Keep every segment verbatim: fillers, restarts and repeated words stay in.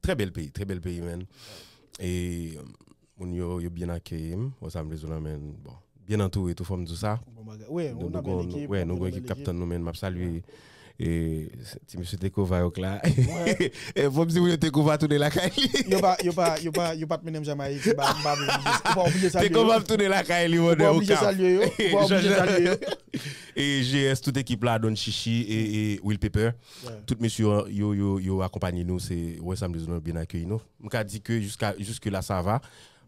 Trè bèl peyi, trè bèl peyi, menn. E moun yo, yo byen akeyi m, wè sa m vle di w la, menn. Bon, byen antoure tou, fò m di w sa. Bon bagay. Wi, nou, nou gon, wè, nou gon ekip k ap tann nou, menn. M ap salye e, ti mesye Tekova yo k la. E, fò m di moun yo Tekova tounen lakay li. Yo pa, yo pa, yo pa, yo pa t mennen m Jamayik, se pa, m pa vle oblije, ou pa oblije salye yo. Tekova ap tounen lakay li, ou pa oblije salye yo, ou pa oblije salye yo. E G S, tout ekip la, Don Chichi e, e Will Pepper. Tout mesye yo, yo, yo akonpanye nou, se, wè sa m di nou, byen akeyi nou. M ka di ke jiska, jiske la sa va.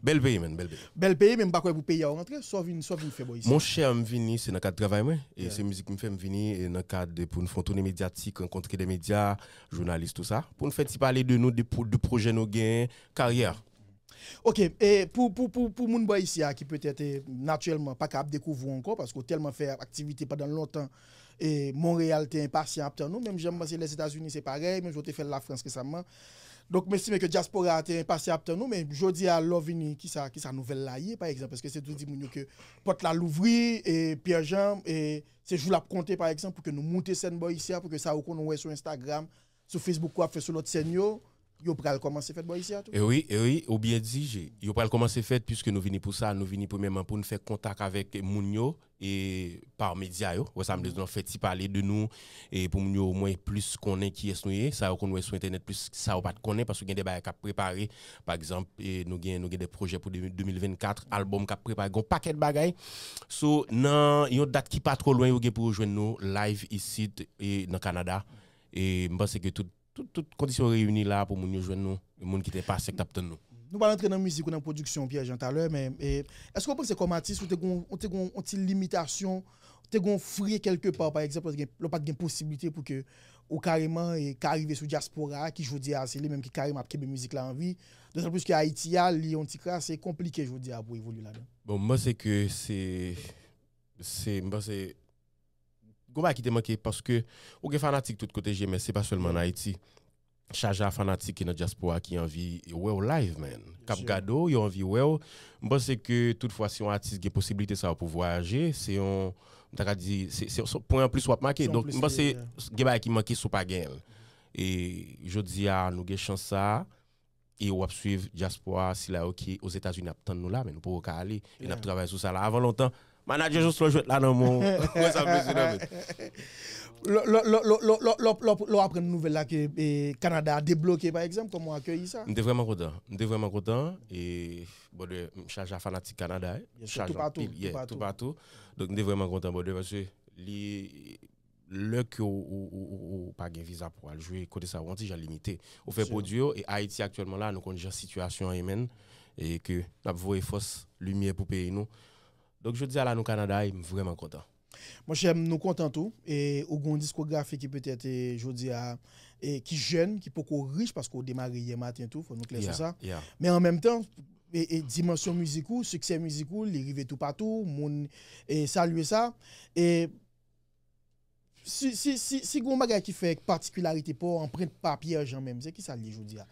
Bèl peyi, menn, bèl peyi. Bèl peyi, men m pa kwè pou peyi a w rantre, sa w vin, sa w vin fè bò isi. Monchè, m vini, se nan kad travay mwen. E se mizik m fè, m vini, e nan kad pou n fè yon toune medyatik, rankontre de medya, jounalis, tou sa. Pou n fè ti pale de nou, de, de pwojè nou genyen, karyè. Ok, e pou, pou, pou, pou moun bò isi a ki petèt, e, natirèlman pa ka ap dekouvri w ankò, paske w tèlman fè aktivite pandan lontan, e Monreyal te enpasyan ap tann ou, menm jan m panse Lèzetazini se parèy, menm jan w te fè l Lafrans resaman. Donk, m estime ke dyaspora a te enpasyan ap tann ou, men jodi a, lè w vini, kisa, kisa nouvèl la ye, pa egzanp? Èske se tou di moun yo ke pòt la louvri, e Pierre Jean, e se jou l ap konte, pa egzanp, pou ke nou moute sèn bò isi a, pou ke sa yo konn wè sou Instagram, sou Facebook, w ap fè sou lòt sèn yo, yo pral kòmanse fèt bò isi a tou? E wi, e wi, ou byen di, Jay. Yo pral kòmanse fèt, piske nou vini pou sa, nou vini premyèman pou n fè kontak avèk moun yo, e pa medya yo. Wè sa m vle di, nou fè ti pale de nou, e pou moun yo omwen plis konnen kiyès nou ye, sa yo konn wè sou entènèt plis sa yo pa t konnen, paske gen de bagay k ap prepare. Pa egzanp, e nou gen, nou gen de pwojè pou de, de mil vennkat, albòm k ap prepare, gen yon pakèt bagay. So, nan yon dat ki pa twò lwen, yo gen pou yo jwenn nou live isit, e nan Kanada. E m panse ke tout tout, tout kondisyon reyini la pou moun yo jwenn nou, moun ki te enpasyan, k t ap tann nou. Nou pral antre nan mizik ou nan pwodiksyon Pierre Jean talè, men, e, èske w panse kòm atis, ou te gon, ou te gon, yon ti limitasyon, ou te gon fre kèlke pa, pa egzanp, lè w pa t gen posiblite pou ke ou kareman, e, ka rive sou dyaspora a, ki jodi a se li menm ki kareman ap kenbe mizik la an vi, dotan plis ke Ayiti a, li yon ti kras, se konplike jodi a pou evolye ladan. Bon, m panse ke se, se, m panse, gon bagay ki te manke, paske ou gen fanatik tout kote, Jay, men se pa sèlman an Ayiti. Chaje a fanatik ki nan dyaspora ki anvi wè w live, man. K ap gade w, yo anvi wè w. M panse ke toutfwa, si yon atis gen posiblite sa yo pou vwayaje, se yon, m ta ka di, se, se, se pwen an plis w ap make. Donk, m panse gen bagay ki manke si w pa genyen l. E jodi a, nou gen chans sa a. E w ap swiv dyaspora, sila yo ki Ozetazini ap tann nou la, men nou poko ka ale. E n ap travay sou sa la. Avan lontan, manadjè Jocelyn jwèt la nan men w. Wè sa m vle di nan men. Lè w aprann nouvèl la ke, e, Kanada a debloke, pa egzanp, kòman w akeyi sa? M te vrèman kontan. M te vrèman kontan. E, brother, m chaje a fanatik Kanada, e. Chaje anpil, yeah, toupatou. Donk, m te vrèman kontan, brother, paske li, lè ke w, ou, ou, ou, ou pa gen viza pou al jwe, kote sa yo yon ti jan limite. Ou fè pwodui yo, e Ayiti aktyèlman la, nou konn jan sitiyasyon an ye, man, e ke n ap voye fòs, limyè pou peyi nou. Donk, jodi a la, nou Kanada, e m vrèman kontan. Monchè, nou kontan tou, e ou gen yon diskografi ki petèt, e, jodi a, e ki jèn, ki poko rich, paske w demare yè maten tou, fò nou klè sou sa. Men an menm tan, e, e dimansyon mizik ou, siksè mizik ou, li rive toupatou, moun, e, salye sa. E Si, si, si, si gen yon bagay ki fè patikilarite pa w, anprent pa Pierre Jean menm, se kisa l ye jodi a?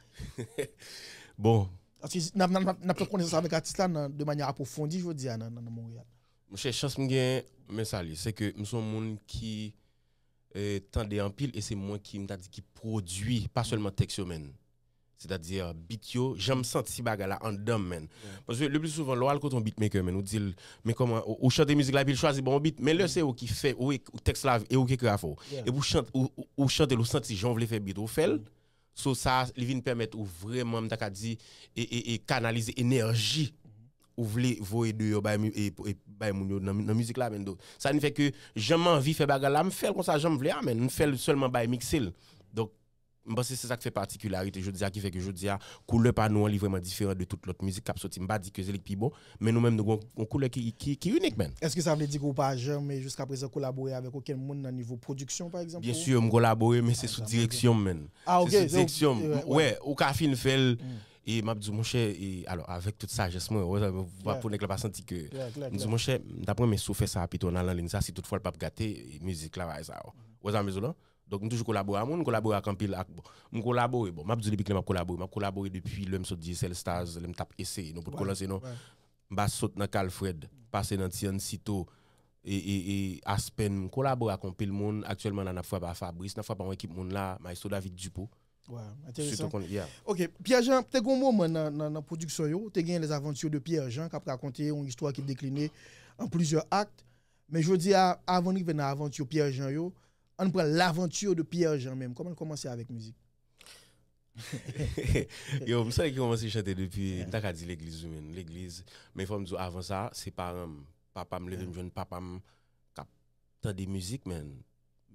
Bon. Paske n ap, n ap, n ap, n ap fè konesans avèk atis la nan, de manyè apwofondi jodi a nan, nan, nan Monreyal. Monchè, chans m gen, men sa l ye, se ke m se yon moun ki, e, tande anpil, e se mwen ki, m ta di, ki pwodui, pa sèlman tèks yo, men. Sètadi, bit yo, jan m santi bagay la anndan m, man. Paske le pli souvan, lè w al kote yon beatmaker, man, ou di l, men kòman, ou, ou chante mizik la, epi l chwazi ba w yon bit, men lè se ou ki fè, ou ek-, tèks la, e ou ki ekri afè w. Epi ou chante, ou, ou, ou chante l, ou santi jan w vle fè bit, ou fè l. So, sa, li vin pèmèt ou vrèman, m ta ka di, e, e, e kanalize enèji ou vle voye deyò bay mi-, e, e bay moun yo nan, nan mizik la, man. Donk, sa vin fè ke jan m anvi fè bagay la, m fè l konsa jan m vle a, man. M fè l sèlman bay mikse l. Donk, M panse se sa k fè patikilarite jodi a, ki fè ke jodi a, koulè pa nou an, li vrèman diferan de tout lòt mizik k ap soti. M pa di ke se li k pi bon, men nou menm nou gon yon koulè ki, ki, ki inik, man. Èske sa vle di ke w pa janm, jiska prezan, kolabore avèk okenn moun nan nivo pwodiksyon, pa egzanp? Byen si, m kolabore, men se sou direksyon m, man. Ah, ok. Se sou direksyon m. Wè, ou ka fin fè l, e m ap di w, monchè, e, alò, avèk tout sajès mwen, wè, pou nèg la pa santi ke, m di w, monchè, m t ap renmen si w fè sa pito nan liy sa, si toutfwa l p ap gate, e, mizik la, bagay sa yo. Wè sa m di w la? Donk, m toujou kolabore ak moun, m kolabore ak anpil ak, bon, m kolabore, bon, m ap di w depi kilè m ap kolabore. M ap kolabore depi lè m sot Dyesèl Stars, lè m t ap eseye, nou potko lanse non. M pa sot nan K Alfred, pase nan Tiancito, e, e, e Aspen, m kolabore ak anpil moun. Aktyèlman la, n ap frape ak Fabrice, n ap frape ak yon ekip moun la, Maestro David Dupou. Wow, enteresan. Sitou kon, yeah. Ok, Pierre Jean, te gen yon moman nan, nan, nan pwodiksyon yo, te gen Les Aventures de Pierre Jean, k ap rakonte yon istwa ki dekline an plizyè ak. Men jodi a, avan n rive nan avanti Pierre Jean yo, ann pran l'aventure de Pierre Jean menm. Kòman l kòmanse avèk mizik? Yo, m se ki kòmanse chante depi, m ta ka di legliz, wi, men, legliz. Men fò m di w, avan sa, se paran m. Papa m leve m jwenn papa m k ap tande mizik, men.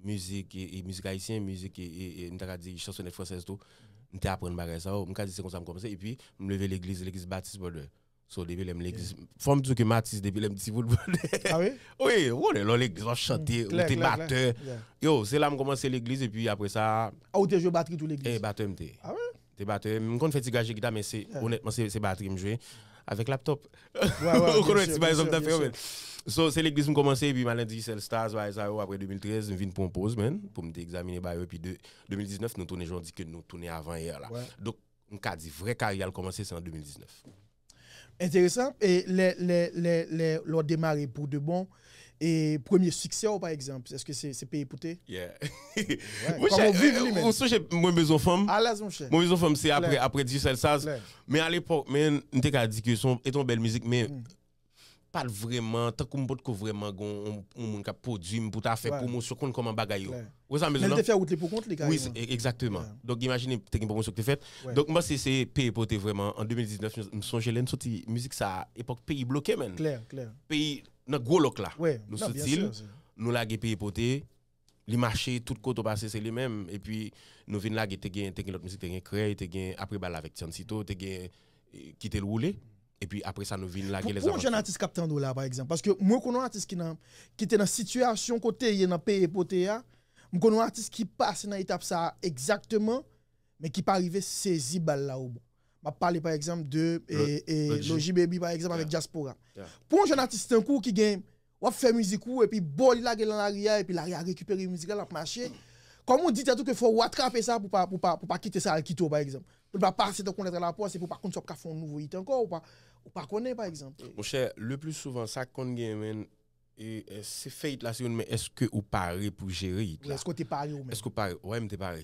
Mizik, e, e mizik ayisyen, mizik, e, e, e, m ta ka di chansonèt fransèz tou. M te aprann bagay sa yo. M ka di se konsa m kòmanse. Epi, m leve legliz, legliz batis, brother. So, depi lè m legliz, fò m di w ke m atis depi lè m timoun, brother. Ah wi? Wi, ou konnen, lò legliz, w ap chante, ou te batè. Yo, se la m kòmanse legliz, epi apre sa. Ah, ou te jwe batri tou legliz? Eh, batè m te. Ah wi? Te batè. M konn fè ti gaje gita, men se, onètman, se, se batri m jwe. Avèk laptòp. Ou konn wè ti bagay sa m t ap fè yo, men. So, se legliz m kòmanse, epi m al nan Digicel Stars, bagay sa yo, apre de mil trèz, m vin pran poz, men, pou m te egzamine bagay yo, epi de, de mil diznèf, nou tounen jan w di ke nou tounen avan yè la. Donk, m ka di vrè karyè a l kòmanse se an de mil diznèf. Enteresan. E lè, lè, lè, lè, lè w demare pou de bon, e premye siksè w, pa egzanp, èske se, se Peye Pote? Yeah. Monchè, ou sonje mwen bezwen fanm? Alèz, monchè. Mwen bezwen fanm, se apre, apre Digicel Stars. Men alepòk, men, m te ka di ke se yon, e te yon bèl mizik, men pa t vrèman, tankou m potko vrèman gen yon, yon moun k ap pwodui m pou ta fè pwomosyon, konn kòman bagay yo. Ou wè sa m bezwen di w la? Men li te fè wout li pou kont li, kareman. Wi, egzakteman. Donk, imajine, te gen pwomosyon ki te fèt. Donk, m panse se Peye Pote vrèman, an de mil diznèf, m sonje lè n soti mizik sa, epòk peyi bloke, men. Klè, klè. Peyi, nan gwo lòk la. Nou soti l, nou lage Peye Pote, li mache, tout kote w pase, se li menm. Epi, nou vin lage, te gen, te gen lòt mizik, te gen Krèy, te gen Apre Bal avèk Tyansito, te gen, e, Kite l woule. Epi apre sa, nou vin lage Les Aventures. Pou yon jèn atis k ap tande w la, pa egzanp, paske mwen konnen yon atis ki nan, ki te nan sitiyasyon kote ye nan Peye Pote a, m konnen yon atis ki pase nan etap sa a egzakteman, men ki pa rive sezi bal la obon. M ap pale, pa egzanp, de, e, e, Loji Baby, pa egzanp, avèk Diaspora. Pou yon jèn atis tankou w ki gen, w ap fè mizik ou, epi bò li lage l nan lari a, epi lari a rekipere mizik la, l ap mache. Kòman w di tèt ou ke fò w atrape sa pou pa, pou pa, pou pa kite sa al kite w, pa egzanp? Pou l pa pase tankou lèt a lapòs, epi w pa konn si w ap ka fè yon nouvo hit ankò, ou pa, ou pa konnen, pa egzanp. Monchè, le plus souvent, sa k konn genyen, men, e, e, se fè hit la, se youn, men èske ou pare pou jere hit la? Èske w te pare ou menm? Èske w pare? Wi, m te pare.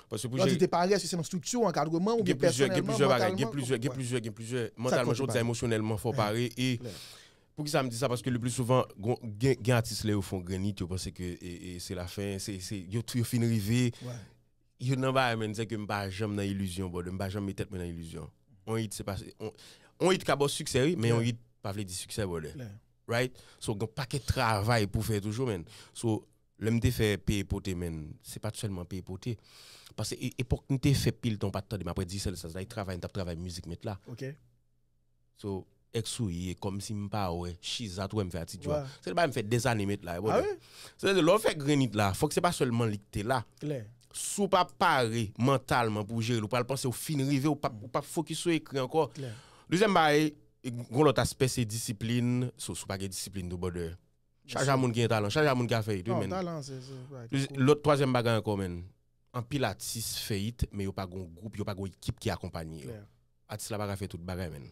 Paske pou jere. Lè w di te pare, èske se nan estrikti, ankadreman, oubyen pèsonèlman, mantalman? Gen plizyè, gen plizyè, gen plizyè, gen plizyè. Mantalman, jan w di sa, emosyonèlman, fò w pare. E poukisa m di sa? Paske le plus souvent, gen, gen atis lè yo fè yon grenn hit, yo panse ke, e, e, se lafen, se, se, yo, yo fin rive. Yo nan bagay, men, se ke m pa janm nan ilizyon, brother. M pa janm met tèt mwen nan ilizyon. On hit, se pa, on, on hit ka ba w siksè, wi, men on hit pa vle di siksè, brother. Right? So, gen pakèt travay pou fè toujou, men. So, lè m te fè Peye Pote, men, se pa t sèlman Peye Pote. Paske e, epòk m te fè pil tan, ou pa t tande m, apre Digicel Stars la, e travay, m t ap travay mizik mèt la. So, èks ou ye, kòmsi m pa wè, Chiza tou wè m fè atitid yo a. Se bagay m fè dèzane mèt la, brother. Sètadi, lè w fè grenn hit la, fòk se pa sèlman li k te la. Si w pa pare mantalman pou w jere l, ou pral panse w fin rive, ou p ap, ou p ap fokis sou ekri ankò. Dezyèm bagay, gon lòt aspè se disiplin. So, si w pa gen disiplin tou, brother. Chaje a moun ki gen talan, chaje a moun ki ka fè hit, wi, men. Lòt, twazyèm bagay ankò, men. Anpil atis fè hit, men yo pa gon gwoup, yo pa gon ekip ki akonpanye yo. Atis la pa ka fè tout bagay, men.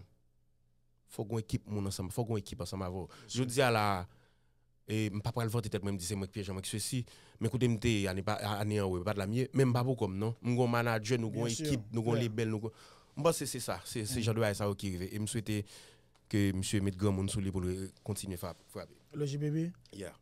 Fòk gon ekip moun ansanm, fòk gon ekip ansanm avè w. Jodi a la, e, m pa pral vante tèt mwen, m di se mwen k Pierre Jean, mwen k sesi. Men kote m te ye ane pa, ane an, wi, pa t la m ye, men m pa pou kò m, non. M gon manadjè, nou gon ekip, nou gon lebèl, nou gon, m panse se sa, se, se jan de bagay sa yo ki rive. E m swete ke misye met granmoun sou li pou l kontinye frape. Loji Baby?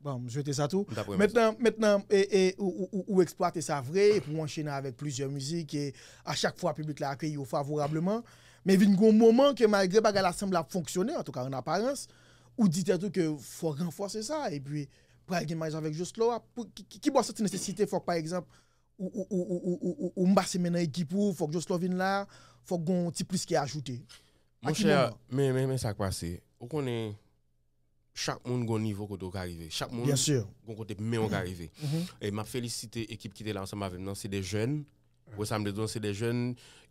Bon, m swete sa tou. Mentnan, mentnan, e, e, ou, ou, ou, ou eksplwate sa vre, epi ou anchene avèk plizyè mizik, e a chak fwa piblik la akeyi w favorableman. Men vin gon moman ke malgre bagay la sanble ap fonksyone, antouka an aparans, ou di tèt ou ke fò ranfòse sa, epi pral gen maryaj avèk Joslo a. Pou, ki, ki, ki bò w santi nesesite, fòk, pa egzanp, ou, ou, ou, ou, ou, ou, ou pase men nan ekip ou, fòk Joslo vin la, fòk gon ti plis ki ajoute. Monchè, men, men, men sa k pase. Ou konnen, chak moun gon nivo kote w ka rive. Chak moun gon kote men w ka rive. E m ap felisite ekip ki te la ansanm avè m nan, se de jèn. Ou wè sa m vle di w, se de jèn,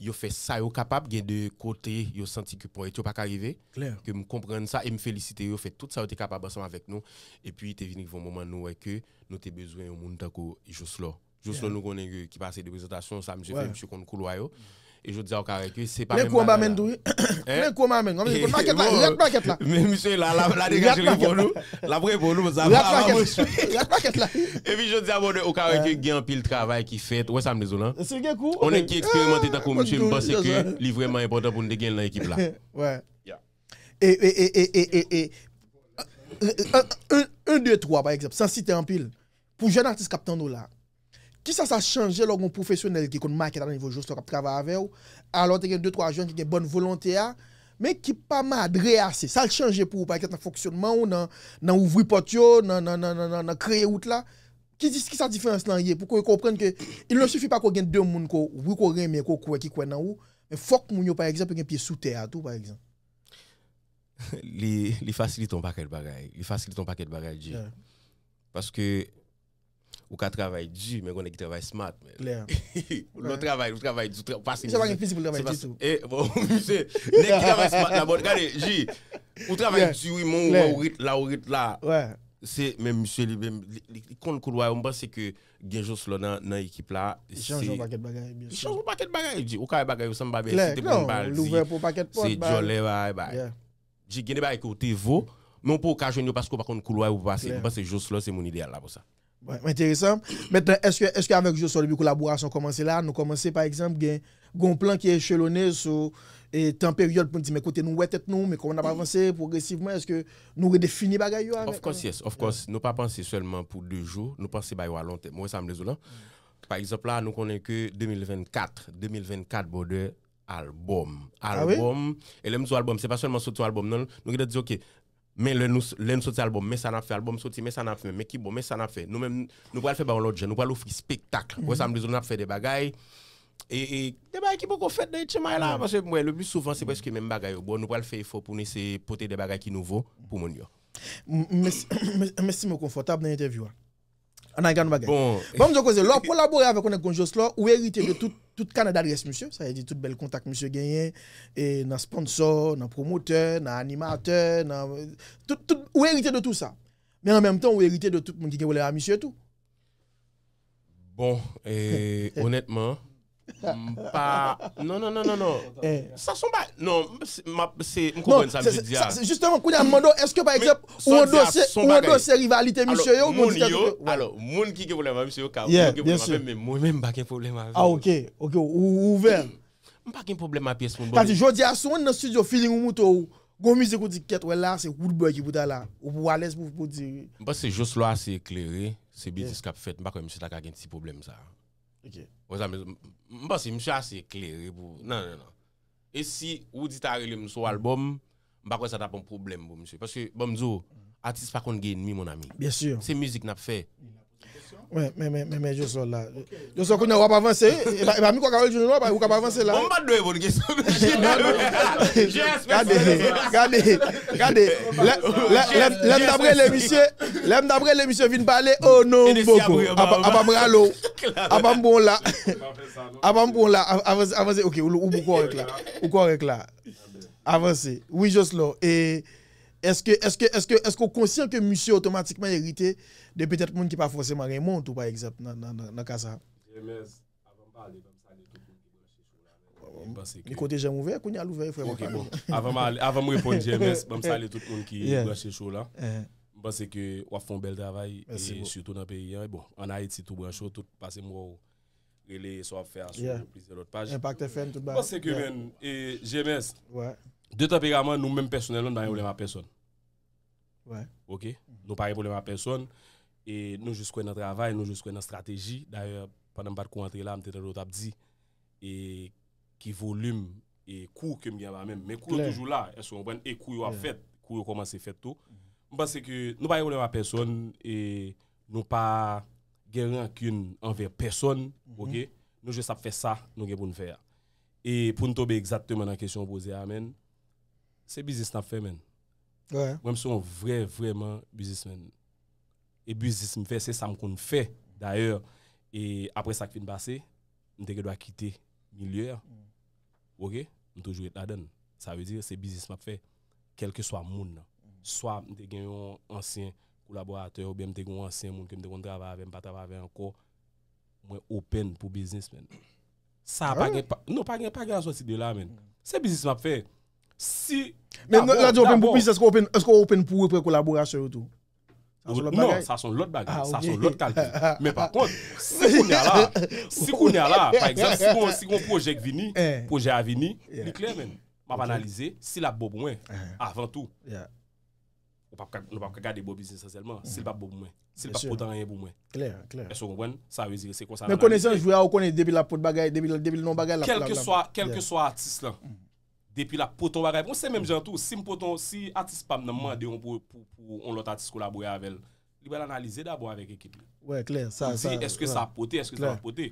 yo fè sa yo kapab, gen de kote yo santi ke ponyèt yo pa ka rive. Ke m konprann sa e m felisite yo, yo fè tout sa yo te kapab ansanm avèk nou. Epi te vin rive yon moman nou wè ke nou te bezwen yon moun tankou Joslo. Joslo nou konnen ke ki pase de prezantasyon, sa misye fè, misye konn koulwa yo. E jodi a, ou ka wè ke se pa menm bagay la. Plen kou anba men tou, wi. Plen kou anba men. Kòm si konn makèt la, rat makèt la. Men misye la, la, la degaje reponn ou. L ap reponn ou, sa pa, pa mwen swi. Rat makèt la. Epi jodi a, brother, ou ka wè ke gen anpil travay ki fèt. Ou wè sa m di w lan? Si l gen kou. Yon nèg ki eksperimante tankou misye, m panse ke li vrèman enpòtan pou n te gen l nan ekip la. Wè. E, e, e, e, e, e, e, un, un, un, de, twa, pa egzanp, san site anpil. Pou jèn atis k ap tann ou la, kisa sa chanje lè w gen yon pwofesyonèl ki konn makèt a nivo Jocelyn k ap travay avè w, alò te gen de, twa jèn ki gen bòn volonte a, men ki pa madre ase? Sa l chanje pou ou, pa egzanp, nan fonksyònman w, nan, nan ouvri pòt yo, nan, nan, nan, nan, nan, nan kreye wout la? Ki, kisa diferans lan ye? Pou ke w konprann ke il ne suffit pas ke w gen de moun ke w, wi, ke w renmen, ke w kwè, ki kwè nan ou, men fòk moun yo, pa egzanp, yo gen pye sou tè a tou, pa egzanp. Li, li fasilite yon pakèt bagay. Li fasilite yon pakèt bagay, G. Paske ou ka travay di, men gen nèg ki travay smart, men. Klè. Lè w travay, ou travay di, ou tra-, ou pase. Misye pa gen fizik pou l travay ditou. E, bon, misye, nèg ki travay smart la, bon, gade, G, ou travay di, wi, men ou wè ou ret la, ou ret la. Se, men misye li menm, li, li, li konn koulwa yo, m panse ke gen Jocelyn nan, nan ekip la. Li chanje yon pakèt bagay, byen si. Li chanje yon pakèt bagay, G. Ou ka wè bagay yo sanble, byen si te pou m ba l di, se djòlè, bay, bay. G, gen de bagay ke w te vo, men w poko ka jwenn yo paske w pa konn koulwa yo pou pase. M panse Jocelyn se moun ideyal la pou sa. Enteresan. Mentnan, èske, èske avèk Jocelyn, depi kolaborasyon kòmanse la, nou kòmanse, pa egzanp, gen, gen yon plan ki echelone sou, e, tan peryòd pou n di, men kote nou wè tèt nou, men kòman n ap avanse pwogresivman, èske nou redefini bagay yo avèk. Of course, yes. Of course, nou pa panse sèlman pou de jou, nou panse bagay yo a lon tèm. Ou wè sa m di w lan? Pa egzanp la, nou konnen ke de mil vennkat, de mil vennkat, brother, albòm. Albòm. E lè m di w albòm, se pa sèlman soti yon albòm, non. Nou gentan di, oke, men lè nou, lè nou soti albòm, men sa n ap fè, albòm soti, men sa n ap fè, men ki bon, men sa n ap fè. Nou menm, nou pral fè bagay yon lòt jan, nou pral ofri espektak. Ou wè sa m di w, n ap fè de bagay, e, e, de bagay ki poko fèt nan H M I la, paske, mwen, le pli souvan, se prèske menm bagay yo. Bon, nou pral fè efò pou nou eseye pote de bagay ki nouvo pou moun yo. M, m, m, m estime w konfòtab nan entèvyou a. Ann al gade yon bagay. Bon. Ban m di w koze, lè w kolabore avèk yon nèg kon Jocelyn, ou erite de tout, tout kanè dadrès misye, sa vle di tout bèl kontak misye genyen, e nan sponsò, nan pwomotè, nan animatè, nan, tout, tout, ou erite de tout sa. Men an menm tan, ou erite de tout moun ki gen pwoblèm ak misye tou. Bon, e, onètman, m pa, non, non, non, non, non. Sa se yon bagay, non, m, se, m ap, se, m konprann sa misye di a. Jisteman, kounye a, m mande w, èske, pa egzanp, ou andose, ou andose rivalite misye yo, oubyen ou di tèt ou ke, alò, moun ki gen pwoblèm ak misye yo ka, yo gen pwoblèm avè m, men mwen menm, m pa gen pwoblèm avè yo. Ah, ok, ok, ou, ou ouvè. M pa gen pwoblèm ak pyès moun. Sa di, jodi a, si w nan estidyo, feeling ou moute w, gon mizik ou di, kèt, wè la, se Roodboy ki pou ta la. Ou pou alèz pou, pou di. M panse Jocelyn ase eklere, se biznis k ap fèt, m pa kwè misye ta ka gen ti pwoblèm sa. Ok. Wè sa, m, m panse misye ase eklere pou, non, non, non. E si Roody ta rele m sou albòm, m pa kwè sa t ap yon pwoblèm pou misye. Paske, ban m di w, atis pa konn gen ènmi, mon ami. Byen si. Se mizik n ap fè. Wi, men, men, men, men, Jocelyn la. Jocelyn, kounye a w ap avanse, wi. E pa, e pa mikwo a ka rele Jocelyn, non, ou k ap avanse la. Bon, m pa t dwe reponn kesyon. Non, non. Gade, gade, gade. Lè, lè, lè, lè m t ap rele misye, lè m t ap rele misye vin pale, oh non, m poko. Apa, apa m rale w. Apa m bon la. Apa m bon la. Av-, avanse, avanse. Ok, ou, ou, ou kòrèk la. Ou kòrèk la. Avanse. Wi, Jocelyn. E, èske, èske, èske, èske w konsyan ke misye otomatikman erite de petèt moun ki pa fòseman renmen w tou, pa egzanp, nan, nan, nan, nan ka sa a? J M S, avan m pale, ban m salye tout moun ki branche show la, men. M panse ke. Li kote janm ouvè, kounye a l ouvè, frè. Ok, bon. Avan m ale, avan m reponn J M S, ban m salye tout moun ki branche show la. M panse ke w ap fè yon bèl travay, e sitou nan peyi a. Bon, ann Ayiti tou branche w, tout pase m wè w rele sa w ap fè a sou plizyè lòt paj. Impact F M, tout bagay. M panse ke, men, e, J M S, de tanperaman, nou menm pèsonèlman, nou pa gen pwoblèm ak pèsonn. Ok? Nou pa gen pwoblèm ak pèsonn. E nou jis kwè nan travay, nou jis kwè nan estrateji. Dayè, pandan m pa t ko antre la, m te tande w t ap di, e ki volim, e kou ke m gen anba men m. Men kou yo toujou la, èske w konprann? E kou yo ap fèt, kou yo kòmanse fèt tou. M panse ke nou pa gen pwoblèm ak pèsonn, e nou pa gen rankin anvè pèsonn, ok? Nou jis ap fè sa nou gen pou n fè a. E pou n tonbe egzakteman nan kesyon w poze a, men, se biznis n ap fè, men. Mwen, m se yon vrè, vrèman biznismenn. E biznis m fè, se sa m konn fè. Dayè, e apre sa k fin pase, m te gen dwa kite milye a. Ok? M toujou ret ladan l. Sa vle di, se biznis m ap fè, kèlkeswa moun nan. Swa m te gen yon ansyen kolaboratè, oubyen m te gen yon ansyen moun ke m te konn travay avè, m pa travay avè ankò, mwen open pou biznis, men. Sa pa gen, pa- non, pa gen, pa gen a sòti de la, men. Se biznis m ap fè. Si, Men dabò, radyo open pou dabò, biznis, èske w open, èske w open pou repre kolaborasyon yo tou? Sa se yon lòt non, bagay. Sa se yon lòt bagay. Ah, sa se yon lòt kalkil. Men pa kont, si kounye a la, si kounye a la, pa egzanp, si gon, si gon pwojè k vini, eh, pwojè a vini, yeah, li klè, men. M ap analize si l ap bon pou mwen, avan tou. Yeah. Ou p ap ka, nou p ap ka gade bò biznis lan sèlman, si l p ap bon pou mwen, si l p ap pote anyen pou mwen. Klè, klè. Èske w konprann? Sa vle di se konsa. Men konesans jwe a, ou konnen depi l ap pot bagay, depi l, depi l nan bagay, l ap, l ap, l ap. Kèlkeswa, kèlkeswa atis lan. Depi l ap pote yon bagay pou mwen, se menm jan tou. Si m pote yon, si atis pa m nan mande yon pou, pou, pou yon lòt atis kolabore avè l, li pral analize dabò avèk ekip li. Wè, klè. Sa, pou l di, èske sa ap pote, èske sa p ap pote.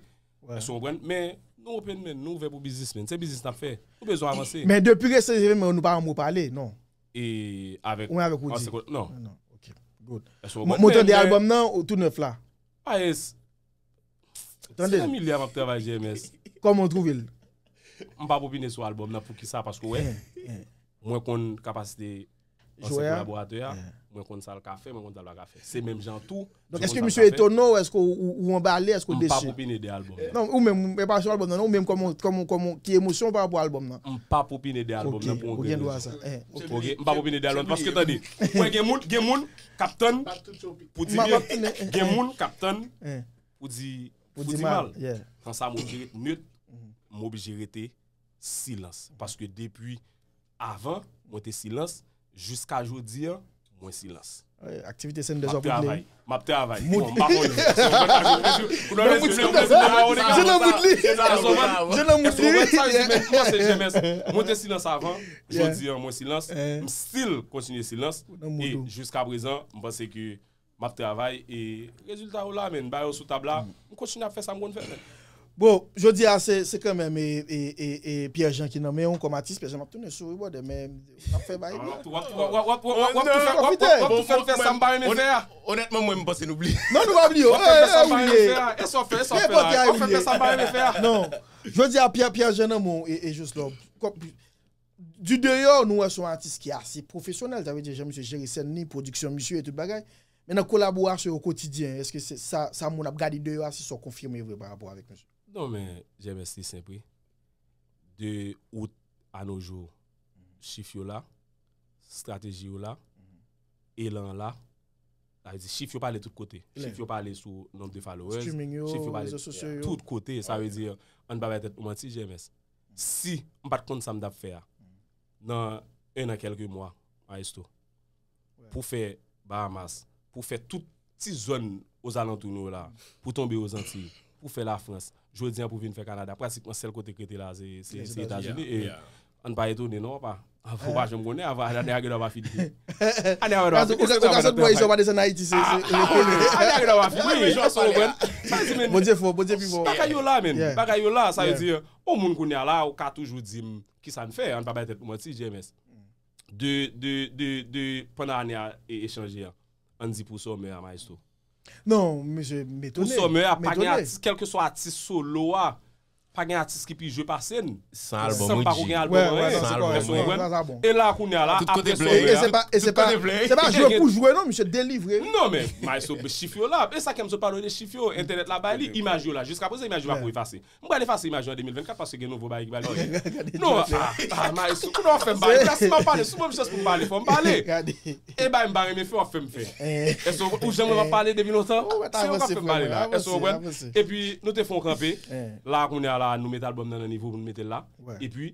Èske w konprann? Men, nou open, men, nou ouvè pou biznis, men. Se biznis n ap fè. Nou bezwen avanse. Men depi resan evènman yo, nou pa janm repale, non. E avèk, ou men avèk Roody? Non. Non, ok. Good. Èske w konprann? Mwen tande albòm nan, tou nèf la. Ayes. Tande. Se nan milye a m ap travay, J M S. Kòman w twouve l? M p ap opine sou albòm nan, poukisa? Paske w wè, mwen konn kapasite ansyen kolaboratè a, mwen konn sa l ka fè, mwen konn sa l pa ka fè. Se menm jan tou. Donk, èske misye etone w, èske w, ou, ou anbale, èske w desi? M p ap opine de albòm nan. Non, ou menm, e pa sou albòm nan, non, ou menm kòman, kòman, kòman, ki emosyon w pa rapò a albòm nan? M p ap opine de albòm nan pou yon grenn rezon. Ok, m p ap opine de albòm, paske tande, mwen gen moun, gen moun k ap tann pou di byen, gen moun k ap tann pou di, pou di mal. Nan sa, m oblije ret net, m oblije rete silans. Paske depi avan, mwen te silans, jiska jodi an, mwen silans. Aktivite Sanders w ap regle. M ap travay. Bon, m pa konn. Se nan mood li. Se nan mood li. Mwen te silans avan, jodi an, mwen silans. M still kontinye silans. E jiska prezan, m panse ke m ap travay e rezilta yo la, men, m ba yo sou tab la, m kontinye ap fè sa m konn fè, men. Bon, jodi a, se, se kanmenm, e, e, e, e Pierre Jean ki nan men w kòm atis. Pierre Jean, m ap tounen sou ou wi, brother, men w ap fè bay. W ap tou, w ap tou, w ap, w ap, w ap, w ap tou fè, w ap tou fè m fè sa m pa renmen fè a. Onètman, mwen, m panse nou bliye. Non, nou pa bliye. W ap fè m fè sa m pa renmen fè a. E sa w fè, e sa w fè la. W ap fè m fè sa m pa renmen fè a. Non. Jodi a, Pierre, Pierre Jean nan men w e, e Joslove. Di deyò, nou wè se yon atis ki ase pwofesyonèl, sa vle di jan misye jere sèn li, pwodiksyon misye e tout bagay. Men nan kolaborasyon yo kotidyen, èske se sa, sa moun ap gade deyò a, se sa w konfime vre pa rapò avèk misye? Non, men J M S te senp wi. De out a no jou, chif yo la, estrateji yo la, elan an la. Sa vle di chif yo pale tout kote. Chif yo pale sou nonb de followers, chif yo pale tout kote. Sa vle di, ann pa bay tèt nou manti, J M S. Si m pa t konn sa m t ap fè a, nan en an kèlke mwa, Maestro, pou fè Bahamas, pou fè tout ti zòn ozalantou nou yo la, pou tonbe Ozantiy, pou fè Lafrans, jodi an pou vin fè Kanada, pratikman sèl kote k rete la, se, se, se Etazini. E ann pa etone, non, papa. Ou pa janm konnen, avan ane a gen dwa pa fini. Ane a gen dwa pa fini. Ou ka sot bò isi, w pa desann Ayiti, se, se, ane a gen dwa pa fini. Bondye fò, Bondye pi fò. Bagay yo la, men. Bagay yo la, sa vle di, yon moun kounye a la, ou ka toujou di m, kisa n fè, ann pa bay tèt nou manti, J M S. De, de, de, de, pandan ane a e, e chanje an, ann di pou sòmè a, Maestro. Non, mesye, m etone. Pou sòmè a, pa gen atis, kèlkeswa atis solo a, pa gen atis ki pi jwe pase n. San albòm Richie. San m pa ko gen albòm anyen. San albòm Richie. E la kounye a la, apre sòmè a. E se pa, e se pa, se pa jwe pou jwe non, misye delivre. Non, men, Maestro, chif yo la. E sa k fè m sot pale w de chif yo, entènèt la bay li, imaj yo la. Jiska prezan, imaj yo pa ko efase. M pral efase imaj yo an de mil vennkat paske gen nouvo bagay ki pral vini. Non, ah, ah, Maestro, kounye a w ap fè m pale. Si m ap pale, si w ban m chans pou m pale, fò m pale. E bagay m pa renmen fè, w ap fè m fè. Èske w, ou janm wè m ap pale depi lontan? Se ou k ap fè m pale la. Èske w konprann? Epi, nou te fè yon kanpe. La, kounye a la, nou met albòm nan nan nivo pou nou mete l la. Epi,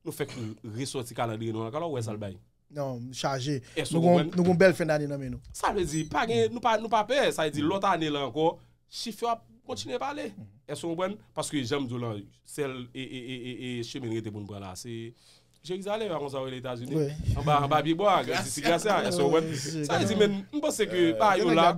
nou fèk resòti kalandriye nou an, alò, w wè sa l bay. Non, chaje. Nou gon, nou gon bèl fen dane nan men nou. Sa vle di, pa gen, nou pa, nou pa pè. Sa vle di, lòt ane la ankò, chif yo ap kontinye pale. Èske w konprann? Paske jan m di w lan, sèl e, e, e, e, e chemen n rete pou n pran la, se Jerizalèm, pa konsa w rele Etazini. Anba, anba pye bwa, Grasya. Èske w konprann? Sa vle di, men, m panse ke pa yo la,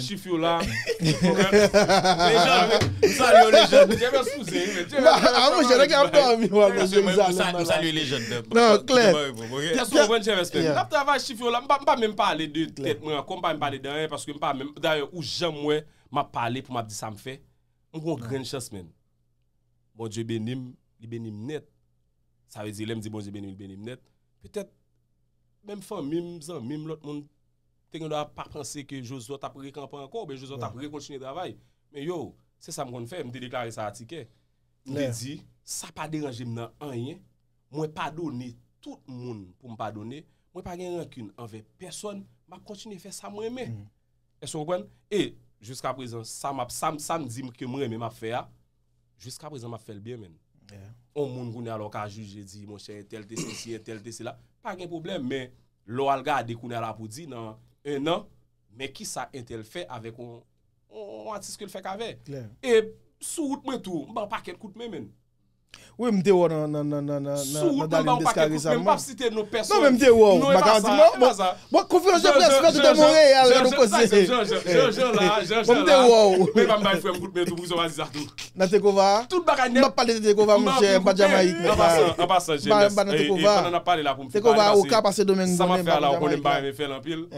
chif yo la. Lejann, m salye w, lejann. Djemès pouse, wi, men. Djemès, avan, jè nèg ap dòmi, w ap Jerizalèm. M salye lejann. Non, klè. Èske w konprann, Djemès, men? N ap travay chif yo la. M pa, m pa menm pale de tèt mwen ankò, m pa menm pale de anyen, paske m pa menm, dayè, ou janm wè m ap pale pou m ap di sa m fè. M gon grenn chans, men. Bondye beni m, li beni m nèt. Sa vle di, lè m di Bondye beni m, li beni m nèt. Petèt, menm fanmi m, zanmi m, lòt moun, te gen dwa pa panse ke Josué t ap rekanpe ankò, oubyen Josué t ap rekontinye travay. Men yo, se sa m konn fè, m te deklare sa a tikè. M te di, sa pa deranje m nan anyen. Mwen padone tout moun pou m padone. Mwen pa gen rankin anvè pèsonn. M ap kontinye fè sa m renmen. Èske w konprann? E jiska prezan, sa m ap, sa, m- sa m di m ke m renmen m ap fè a, jiska prezan m ap fè l byen, menn. On moun kounye a la w ka jije, di, monchè, entèl te sesi, entèl te sela. Pa gen pwoblèm, men lè w al gade kounye a la pou di nan en an, men kisa entèl fè avèk on, on atis ke l fèk avè. E sou wout mwen tou, m ban pakèt kout men, menn. Wi, m te wè w nan, nan, nan, nan, nan, nan, nan Darlene Desca resaman. Non, men m te wè w, m pa ka di non. Bon, bon, konferans de près fèt de Monreyal, nou koze. Bon, m te wè w. Nan Tekova a? M ap pale de Tekova, monchè, m pa Jamayik, men m pa, m pa nan Tekova. Tekova, Oka, pase Domeng, m konnen, m pa nan Jamayik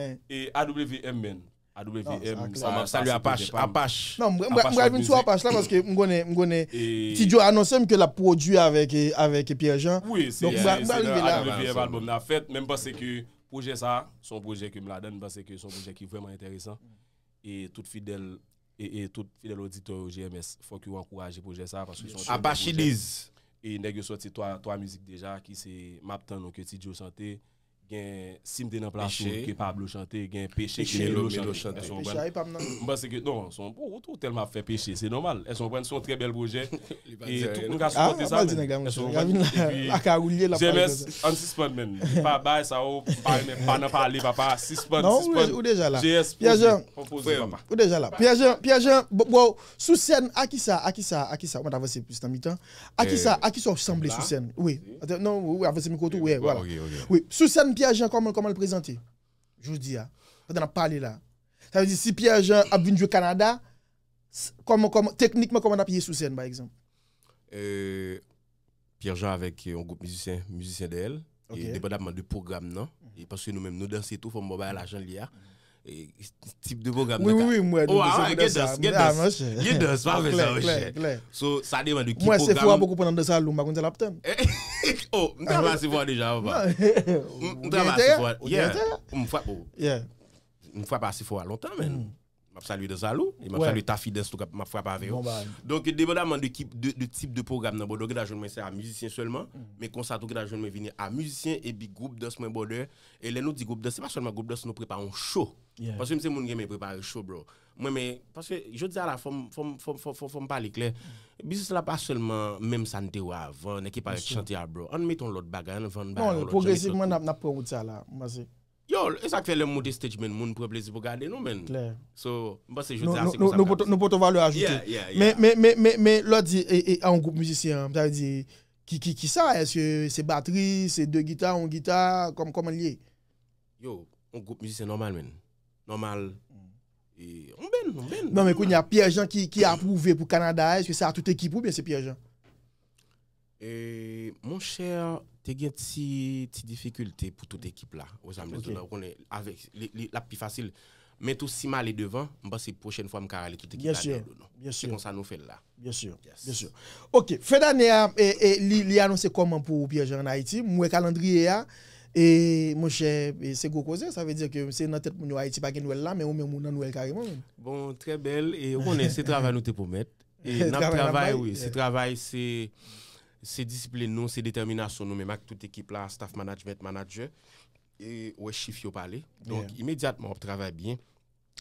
la. A W M, sa m ap salye Apache, Apache. Non, m, m, m pral vin sou Apache la, paske m konnen, m konnen Ti Djo anonse m ke l ap pwodui avèk, eh, avèk Pierre Jean. Donk, m pral, m pral rive la. A W M albòm nan ap fèt, men m panse ke pwojè sa, se yon pwojè ke m ladan, m panse ke se yon pwojè ki vrèman enteresan. E tout fidèl, e, e tout fidèl oditè yo G M S, fòk yo ankouraje pwojè sa, paske se yon trè bèl pwojè. Apache Diz. E nèg yo sòti twa, twa mizik deja, ki se M ap tann ou ke Ti Djo chante, gen Si m te nan plas ou ke Pablo chante, gen Peche ke Melo chante. Èske w konprann? M panse ke, non, se yon, ou, ou tèlman ap fè Peche, se nòmal. Èske w konprann? Se yon trè bèl pwojè. E tout moun ka sipòte sa, menn. Èske w konprann? Epi, G M S, ann sispann, menn. Pa bay sa, ou pa renmen, pa nan pale, papa. Sispann, sispann. G S, poze. Poze, papa. Ou deja la. Pierre Jean, Pierre Jean, bon, bon, sou sèn, a kisa, a kisa, a kisa, ou mèt avanse plis nan mitan. A kisa, a kisa w sanble sou sèn? Wi. Non, wi, avanse mikwo tou, wi, vwala. Wi, sou sèn Pierre Jean, kòman, kòman l prezante? Jodi a, pandan n ap pale la. Sa vle di, si Pierre Jean ap vin jwe Kanada, s- kòman, kòman, teknikman, kòman n ap ye sou sèn, pa egzanp? Euh, Pierre Jean avèk, euh, yon gwoup mizisyen, mizisyen dèyè l. E depandamman de pwogram nan. E paske nou menm, nou danse tou, fò m ba w bagay la jan l ye a. E tip de pwogram nan ka. Wi, wi, m wè nou, gen dans, gen dans. Gen dans, pa fè sa, monchè. So, sa depann de ki pwogram. M wè Sephora poko pran nan dans sa, m pa konn sa l ap tann. Oh, m travay Sephora deja, papa. M travay Sephora. Yeah. M frape, oh. M frape a Sephora lontan, menn. M ap salye Dansalou, e m ap salye Tafi Dans tou k ap, m ap frape avè yo. Donk, depandamman de ki, de, de tip de pwogram nan Bòdè, w gentan jwenn mwen se a mizisyen sèlman, men konsa tou w gentan jwenn mwen vini a mizisyen epi gwoup dans mwen Bòdè. E lè nou di gwoup dans, se pa sèlman gwoup dans, nou prepare yon cho. Paske m se moun ki renmen prepare cho, bro. Mwen, men, paske jodi a la, fò m, fò m, fò m, fò m, fò m, fò m pale klè. Biznis la pa sèlman menm sa n te wè avan, nèg ki parèt chante a, bro. Ann mete yon lòt bagay, ann vann bagay yon lòt jan, mete lòt. Pwogresivman, n ap, n ap pran wout sa la, m panse. Yo, e sa k fè lè m monte stage, menn, moun pran plezi pou gade nou, menn. Klè. So, m panse jodi a se konsa m ka di. Nou pote, nou pote valè ajoute. Yeah, yeah, yeah. Men, men, men, men, men, lè w di, e, e, a yon gwoup mizisyen, sa vle di, ki, ki, ki sa? Èske se batri, se de gita, yon gita, kòm, kòman l ye? Yo, yon gwoup mizisyen nòmal, menn. Nòmal. E, yon band, yon band. Non, men kounye a, Pierre Jean ki, ki apwouve pou Kanada a, èske se a tout ekip ou byen se Pierre Jean? E, monchè, te gen ti, ti difikilte pou tout ekip la. Ou sa m vle di w la, ou konnen, avèk, li, li, l ap pi fasil. Men tou, si m ale devan, m panse pwochèn fwa m ka rale tout ekip la dèyè do nou. Se konsa nou fè l la. Byen si, byen si. Ok, fen dane a, e, e, li, li anonse kòman pou Pierre Jean ann Ayiti? M wè kalandriye a, e, monchè, e, se gwo koze. Sa vle di ke se nan tèt moun yo Ayiti pa gen Nwèl la, men ou menm ou nan Nwèl kareman, menm. Bon, trè bèl, e ou konnen se travay nou te pwomèt. E n ap travay, wi. Se travay, se, se disiplin nou, se detèminasyon nou menm ak tout ekip la, staff, management, manager. E ou wè chif yo pale. Donk, imedyatman, w ap travay byen.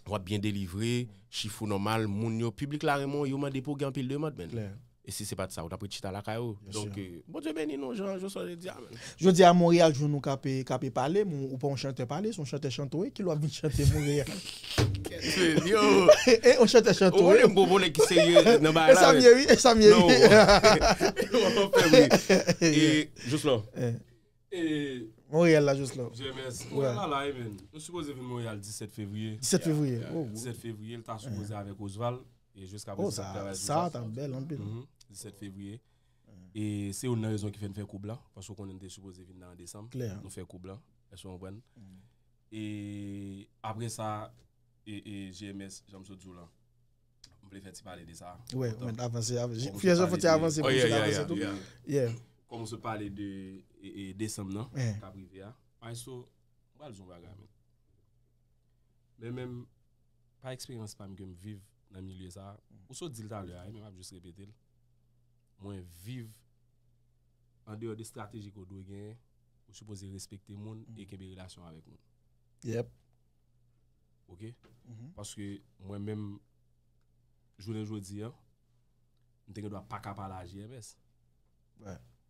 W ap byen delivre, chif ou nòmal, moun yo, piblik la renmen w, yo mande pou w gen anpil demann, menn. E si se pa t sa, ou t ap ret chita lakay ou. Donk, euh, Bondye beni nou, jan Jocelyn te di a, menn. Jodi a, Monreyal jwenn ou k ap, k ap pale, men ou pa yon chantè pale, se yon chantè chante w ye, kilè w ap vin chante Monreyal? Yo. E, yon chantè chante w ye. Ou konnen m gwo volè ki serye nan bagay la, menn. E sa m ye, wi, e sa m ye, wi. Non. Ou fè, wi. E, Jocelyn. E, Monreyal la, Jocelyn. G M S. Monreyal la, la, e, menn. Nou sipoze vin Monreyal disèt fevriye. Disèt fevriye. Oh. Disèt fevriye, l ta sipoze avèk Osval. E jiska prezan, sa, sa ta bèl anpil. Disèt fevriye. E se youn nan rezon ki fè n fè koub la, paske w konnen n te sipoze vin la an desanm. Klè. Nou fè koub la. Èske w konprann? E apre sa, e, e G M S, jan m sot di w la, m vle fè ti pale de sa. Wè, mèt avanse, avanse. Pierre Jean fò ti avanse pou misye ka avanse tou. Yeah. Kòm w sot pale de, e, e, desanm nan, k ap rive a. Maestro, m pral di w yon bagay, men. Men menm, pa eksperyans pa m ke m viv nan milye sa a, ou sot di l talè a, wi, men m ap jis repete l. mwen viv an deyò de estrateji ke w dwe genyen, ou sipoze respekte moun e kenbe relasyon avèk moun. Yep. Oke? Paske mwen menm, jounen jodi a, m te gen dwa pa ka pale a J M S.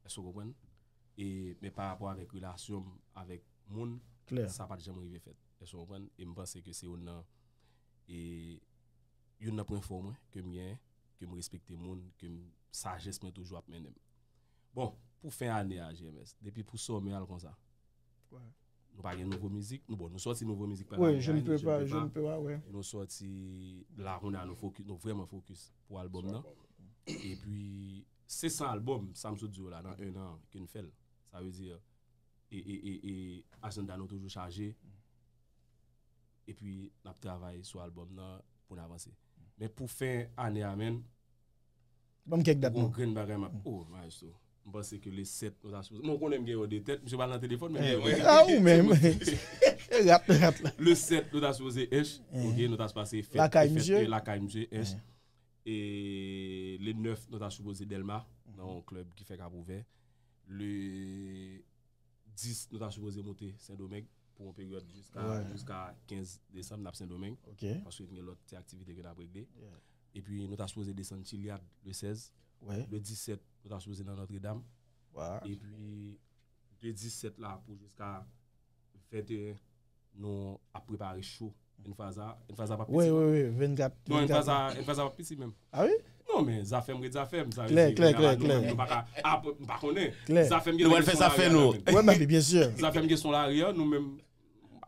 Èske w konprann? E, men pa rapò avèk relasyon m avèk moun, sa pa t janm rive fèt. Èske w konprann? E m panse ke se youn nan, e, youn nan pwen fò mwen ke m genyen, ke m respekte moun, ke m, sajès mwen toujou ap mennen m. Bon, pou fen ane a, J M S, depi pou sòmè al konsa. Nou pa gen nouvo mizik. Nou, bon, nou sòti nouvo mizik pa ane a, je ne peux pas, je ne peux pas, ouais. Nou sòti la kounye a, nou fokis, nou vrèman fokis pou albòm nan. Epi, se san albòm, sa m sot di w la, nan en an ke n fè l. Sa vle di, e, e, e, e, ajanda nou toujou chaje. Epi, n ap travay sou albòm nan pou n avanse. Men pou fen ane a, menn, ban m kèk dat non. Grenn bagay m ap, oh, maestro. M panse ke le sèt, nou ta sipoze, mwen konnen m gen yo de tèt, misye pral nan telefòn, men m gen yo de tèt. Ah, ou menm. Rat, rat la. Le sèt, nou ta sipoze Ench, oke, nou ta sipoze fèt, lakay misye, lakay misye, Ench. E le nèf, nou ta sipoze Dèlma, nan yon klèb ki fèk ap ouvè. Le dis, nou ta sipoze monte Sendomeng pou yon peryòd jiska, jiska kenz desanm, n ap Sendomeng. Paske gen lòt ti aktivite ke n ap regle. Epi, nou ta sipoze desann Chiliad le sèz. Le disèt, nou ta sipoze nan Nòtredam. Epi, de disèt la pou jiska venteyen, nou ap prepare cho. Enfraza, Enfraza p ap piti non. Wi, wi, wi, vennkat. Non, Enfraza, Enfraza p ap piti menm. Ah wi? Non, men Zafèm ret Zafèm, sa vle di, klè, klè, klè, nou menm, nou pa ka, ah, m pa konnen. Klè. Zafèm gen son son lari a menm. Wi, men byen si. Zafèm gen son lari a, nou menm,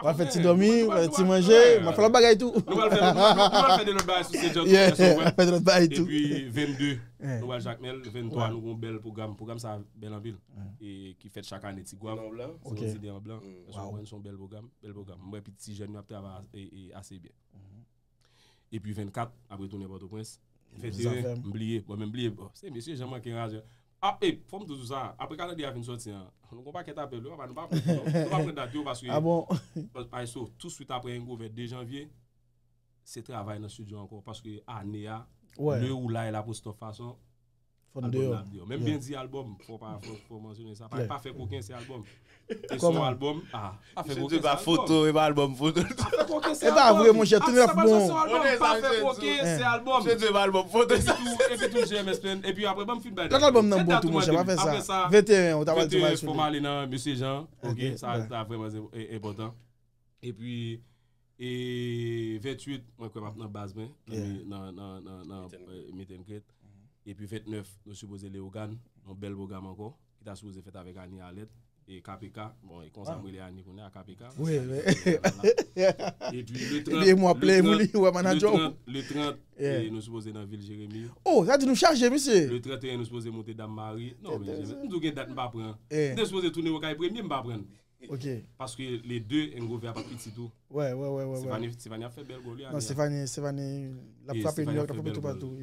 w ap fè ti dòmi, w ap fè ti manje, w ap fè lòt bagay tou. Nou pral fè, nou pral fè de lòt bagay sou Sent Jan tou, èske w konprann? Fè de lòt bagay tou. Epi vennde, nou pral Jakmèl, venntwa, nou gon bèl pwogram. Pwogram sa bèl anpil. E ki fèt chak ane, Ti Gwav. Se yon zide an blan. Èske w konprann? Se yon bèl pwogram, bèl pwogram. M wè epi ti jèn yo ap travay e, e ase byen. Epi vennkat, n ap retounen Pòtoprens. Venteyen, m bliye. Bon, men m bliye. Bon, se mesye Jan manke raje. Ah, e, fò m tou di w sa. Apre Kanadi a fin sòti an, nou gon pakèt apèl, wi, papa, nou pa pran, nou pa pran dat yo, paske, ah bon? Maestro, touswit apre Hangover de janvye, se travay nan estidyo ankò, paske ane a, le ou la e la post of fason, fò n deyò. Menm byen di albòm, fò pa, fò, fò mansyone sa. Pa, pa fè koken, se albòm. E se yon albòm, ah, pa fè koken, se albòm. Foto, e pa albòm, foto. Pa fè koken, se albòm. E pa vre, monchè, tou nèf bon. Pa fè koken, se albòm. Foto, e pa albòm, foto. Epi tou, epi tou, J M S P N, epi apre, ban m fin bay dat. Lòt albòm nan bon tou, monchè, pa fè sa. Venteyen, ou ta pral tou mal sou li. Fò m ale nan Mesye Jan, oke, sa, sa vrèman enpòtan. Epi, e venntuit, mwen kwè m ap nan baz mwen, nan, nan, nan, nan, nan, eh, meet and greet. Epi ventnèf, nou sipoze Leyogàn, yon bèl pwogram ankò, ki ta sipoze fèt avèk Ani Alèt, e K P K. Bon, e konsa m rele Ani kounye a, K P K. Wi, wi. Epi le trant, epi mwen ap plè pou li, wè manadjè w. Le trant, e nou sipoze nan vil Jeremi. Oh, sa di nou chaje, mesye. Le trant e en, nou sipoze monte Dam Mari. Non, men, m di w gen dat m pa pran. M te sipoze tounen Okay premye, m pa pran. Ok. Paske le de, Hangover ap piti tou. Wè, wè, wè, wè. Stefani, Stefani ap fè bèl gòl, wi, ane a. Non, Stefani, Stefani, l ap frape New York, l ap frape toupatou.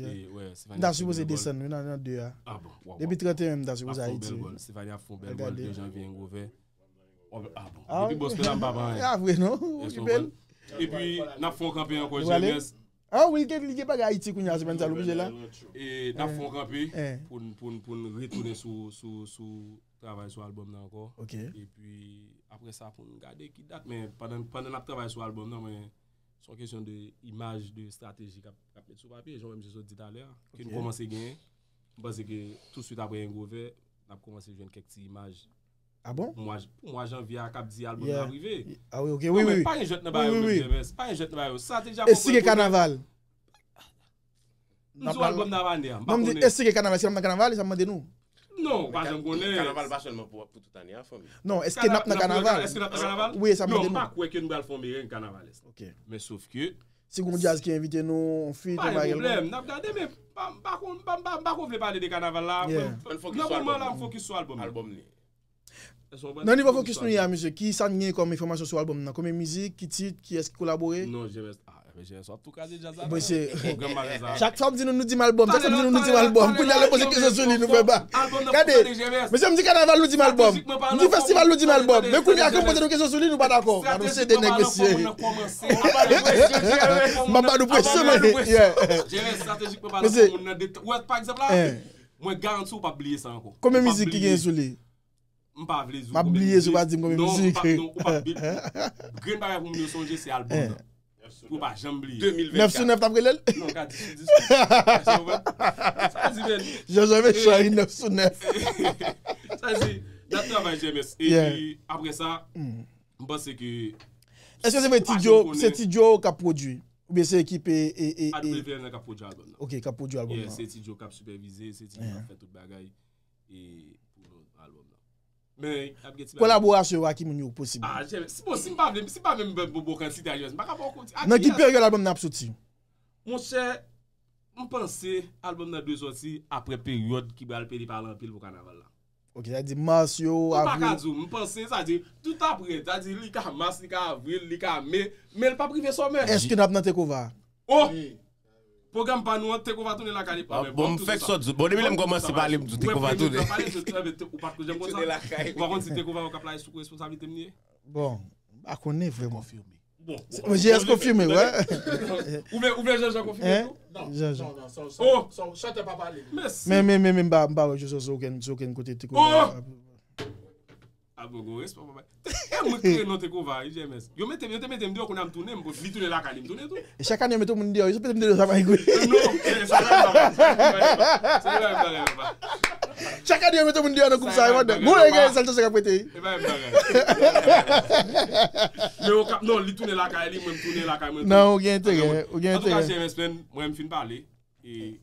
M ta sipoze desann, wi, nan, nan de a. Ah bon, waw. Depi trant e en, m ta sipoze Ayiti. Stefani ap fè yon bèl gòl, de janvye, Hangover. Ah bon. Depi bòs la, m pa pran anyen. A vre, non? Ou okipe l. Epi, n ap fè yon kanpe ankò, J M S. Ah, wi, li gen, li gen bagay Ayiti kounye a, semèn sa, l oblije la. E n ap fè yon kanpe pou n, pou n, pou n retounen sou, sou, sou travay sou albòm nan ankò. Ok. Epi, apre sa, pou n gade ki dat, men pandan, pandan n ap travay sou albòm nan, mwen, se yon kesyon de imaj, de estrateji k ap, k ap met sou papye, jan w wè misye sot di talè a, ke n kòmanse genyen. M panse ke touswit apre Hangover, n ap kòmanse jwenn kèk ti imaj. Ah bon? Pou mwa, pou mwa janvye a k ap di albòm nan ap rive. Ah wi, ok, wi, wi. Non, men pa gen jwèt nan bagay yo menm, J M S. Pa gen jwèt nan bagay yo. Sa te deja. E si gen kanaval? M di w albòm nan ap ane a, m pa konnen. Non, m di, èske gen kanaval? Si n ap nan kanaval, sa m mande nou. Non, ou pa janm konnen. Kanaval pa sèlman pou, pou tout ane a, fanmi. Non, èske n ap nan kanaval? Èske n ap nan kanaval? Wi, sa m mande nou. Non, m pa kwè ke nou pral fè yon mereng kanavalès. Ok. Men sof ke si gon djaz ki envite nou, yon feat, yon bagay. Pa gen pwoblèm, n ap gade, men pa, m pa kon, m pa, m pa, m pa ko vle pale de kanaval la. Nan moman la, m fokis sou albòm nan. Nan nivo fokis nou ye a, mesye, ki sa n gen kòm enfòmasyon sou albòm nan? Konbyen mizik, ki tit, kiyès ki kolabore? Non, J M S, ah, men J M S, w ap tou kraze djaz la. Chak fwa m di nou, nou di m albòm. Chak fwa m di nou, nou di m albòm. Kounye a, lè poze kesyon sou li, nou fè ba. Gade, mesye, m di kanaval, nou di m albòm. M di festival, nou di m albòm. Men kounye a, ke m poze nou kesyon sou li, nou pa dakò. Gade, se de nèg, mesye. M ap ba nou presyon, men, yeah. Mesye. Ou wè, pa egzanp la, Mwen garanti w p ap bliye sa ankò. Konbyen mizik ki gen sou li? M pa vle di w m ap bliye si w pa di m konbyen mizik. Non, ou p ap bliye. Grenn bagay pou moun yo sonje se albòm nan. Pou yo pa janm bliye. Nèf sou nèf t ap rele l? Non, ka dis sou dis. Sa di men. Jean-Jean Méchant, nèf sou nèf. Sa di, n ap travay J M S. Epi apre sa, m panse ke Èske se vre Ti Joe, se Ti Joe k ap pwodui? Oubyen se ekip e, e, e, A W L nan k ap pwodui albòm nan. Ok, k ap pwodui albòm Yeah, nan. Se Ti Joe k ap sipèvize, se Ti Joe k ap fè tout bagay e pou albòm nan. Men ap gen ti bagay. Kolaborasyon yo ak ki moun yo posib? Ah, J M S, si bon, si m pa vle, si m pa menm bon bon kantite a J M S, m pa ka ba w konti. Nan ki peryòd albòm nan ap soti? Monchè, m panse albòm nan dwe sòti apre peryòd ki pral pede pale anpil pou kanaval la. Ok, sa di mas yo, M pa ka avril. Di w, m panse, sa di, tout apre, sa di, li ka mas, li ka avril, li ka me, men l p ap rive sòmè. Èske n ap nan Tekova? Oh! Pwogram pa nou an, Tekova tounen lakay li. Ah, bon, m fèk sòt. Bon, depi lè m kòmanse pale, m di Tekova tounen. Ou pa t janm konn sa? Ou pa konn si Tekova yo k ap lage sou responsablite m li ye? Bon, m pa konnen vrèman. Bon. J S konfime, wè. Ou vle, ou vle Jean-Jean konfime tou? Jean-Jean. Non, non, chantè pa pale. Mèsi. Men, men, men, men, m pa, m pa wè Jojo sou okenn, sou okenn kote Tekova. Ah bon, gwo respè, papa. E mwen ki kreye non Tekova, J M S. Yo mete m, yo te mete m deyò, kounye a m tounen, m li tounen lakay li, m tounen tou. E chak ane yo mete moun deyò, yo mete m deyò sa pa egwe. Non, ok, sa pa, sa pa, sa pa, sa pa, sa pa. Chak ane yo mete moun deyò nan gwoup sa, yo mande. Bon, e gen sèl chans k ap rete. E pa menm bagay. Men yo k ap, non, li tounen lakay li, mwen m tounen lakay mwen. Non, ou gen enterè, ou gen Antouka, enterè. J M S, men, mwen m fin pale. E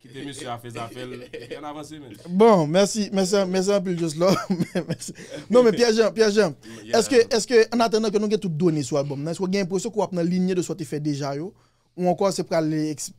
kite mesye a fè zafè l. Ann avanse, men. Bon, mèsi, mèsi, mèsi anpil, Jocelyn. Mèsi. Non, men Pierre Jean, Pierre Jean, èske, èske, an atandan ke nou gen tout done sou albòm nan, èske w gen enpresyon ke w ap nan linye de sa w te fè deja yo, ou ankò se pral eks-